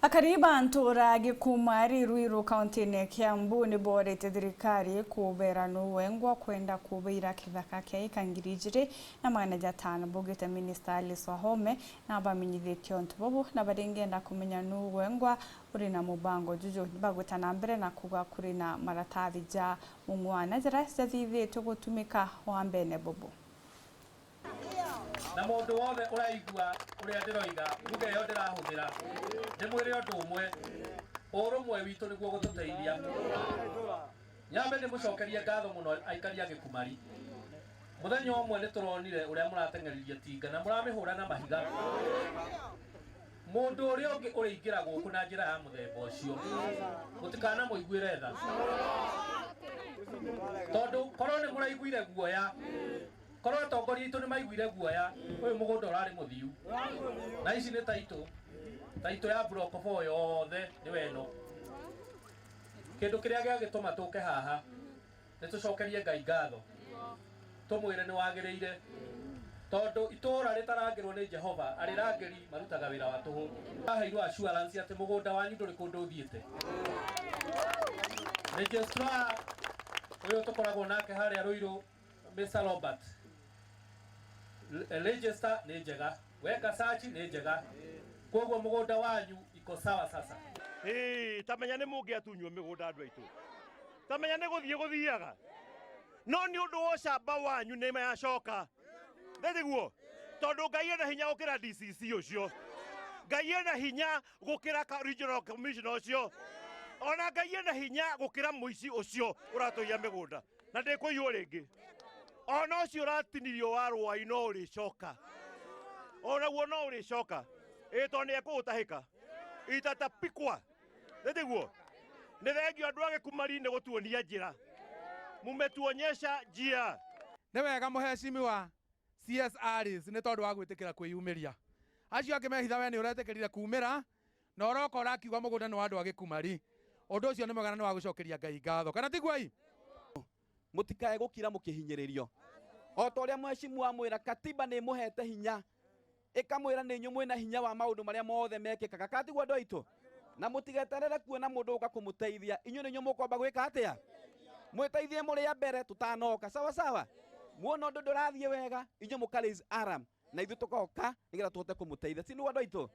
Akariba ntura gikumari Ruiru kaunti-ini Kiambu niborite thirikari kubera nuwengwa kwenda kubeira kithaka kia ika 2500. Bugite Minister Alice Wahome na bamenyithitie untu bubu na baringenda kumenya nuwengwa uri na mubango juju. Bagwita na mbere na kuga kuri na maratathi ja mung'wana jara jathithitwe gutumika wa mbene bubu. Na mundu wothe uraigua uria ndiroiga ruga iyo ndirahuthira, ndimwire undu umwe: urumwe witu niguo gututeithia. Nyambe ndimucokerie ngatho muno aikari a Gikumari. Muthenya umwe nituronire uria murateng'eririe tinga na muramihura na mahiga. Mundu uria ungi uriingira guku na njira ya muthemba ucio, mutikana muiguire tha, tondu korwo ni muraiguire guoya, korwo atongoria aitũ nĩ maiguire guoya, ũyũ mũgũnda ũrarĩ mũthiu. Na ici nĩ taitũ, taitũ ya block 4 yothe nĩ weno. Kĩndũ kĩrĩa gĩagĩtũma tũke haha nĩ tũcokerie Ngai ngatho, tũmwĩre nĩ wagĩrĩire, tondũ itũũra rĩtarangĩrwo nĩ Jehova, arĩrangĩri marutaga wĩra wa tũhũ. Aheirwo assurance atĩ mũgũnda wanyu ndũrĩ kũndũ ũthiĩte. Registrar ũyũ tũkoragwo nake harĩa Ruiru, Mr Robert, register nĩ njega, weka search nĩ njega, koguo mũgũnda wanyu iko sawa sasa. Ĩĩ, ta menya nĩ mũngĩatunywo mĩgũnda andũ aitũ, ta menya nĩ gũthiĩ gũthiaga, no nĩ ũndũ wa ũcamba wanyu nĩ mayacoka thĩtiguo, tondũ Ngai ena hinya gũkĩra DCC ũcio, Ngai ena hinya gũkĩra regional commissioner ũcio, ona Ngai ena hinya gũkĩra mũici ũcio ũratũiya mĩgũnda. Na ndĩkũiywo rĩngĩ, ona ũcio ũratinirio wa rwai no ũrĩcoka, onaguo no ũrĩcoka, ĩ tondũ nĩ ekũũtahĩka itatapikwa thĩtiguo. Nĩ thengio andũ a Gĩkumari nĩ gũtuonia njĩra, mumetuonyesha njia. Nĩ wega mũhecimiwa CS Alice nĩ tondũ wa gwĩtĩkĩra kwĩyumĩria. Acio angĩ mehitha, we nĩ ũretĩkĩrire kumĩra na ũroka ũrakiuga mũgũnda nĩ wa andũ a Gĩkumari. Ũndũ ũcio nĩ mwega na nĩ wa gũcokeria Ngai ngatho, kana tiguo? I Mũtikae gũkira mũkĩhinyĩrĩrio. O ta ũrĩa mheshimiwa amwĩra, katiba nĩ ĩmũhete hinya, ĩkamwĩra nĩ inyuĩ mwĩna hinya wa maũndũ marĩa mothe mekĩkaga, kana tiguo, andũ aitũ? Na mũtigeterere kuona mũndũ ũka kũmũteithia. Inyuĩ nĩ inyuĩ mũkwamba gwĩka atĩa? Mwĩteithie mũrĩ a mbere tũtanoka. Sawa sawa, muona ũndũ ndũrathiĩ wega, inyuĩ mũka raise alarm na ithuĩ tũkoka nĩgetha tũhote kũmũteithia, si nĩguo, andũ aitũ?